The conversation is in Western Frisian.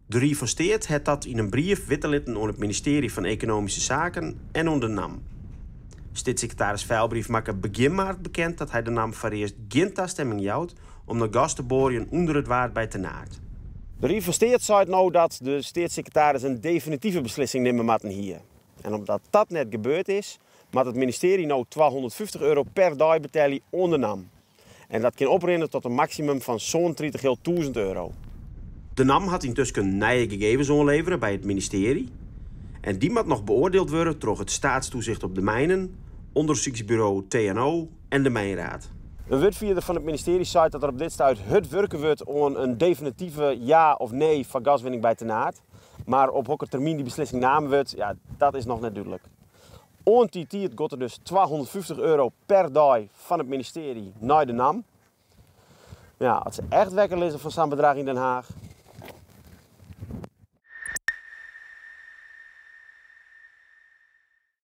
De Rie fan Steat hat dat yn in brief witte litten oan it ministearje fan Ekonomyske Saken en oan de NAM. Steatssekretaris Vijlbrief makke begjin maart bekend dat hy de NAM foarearst gjin tastimming jout om nei gas te boarjen ûnder it Waad by Ternaard. De Rie fan Steat seit no dat de steatssekretaris in definitive beslissing nimme moatten hie. En omdat dat net gebeurd is, moat it ministearje no 250 euro per dei betelje oan de NAM. En dat kin oprinne tot in maksimum fan 37.500 euro. De NAM hat yntusken nije gegevens oanlevere by it ministearje. En dy moat noch beoardield wurde troch it Staatstoezicht op de Mijnen, ûndersyksburo TNO en de Mijnraad. In wurdfierder fan it ministearje seit dat der op dit stuit hurd wurke wurdt oan in definitive ja of nee foar gaswinning by Ternaard. Mar op hokker termyn dy beslissing naam wurdt, ja, dat is noch net dúdlik. Oant dy tiid giet der dus 250 euro per dei fan it ministearje nei de NAM. Ja, as se echt wekker lizze fan sa'n bedrach yn Den Haag.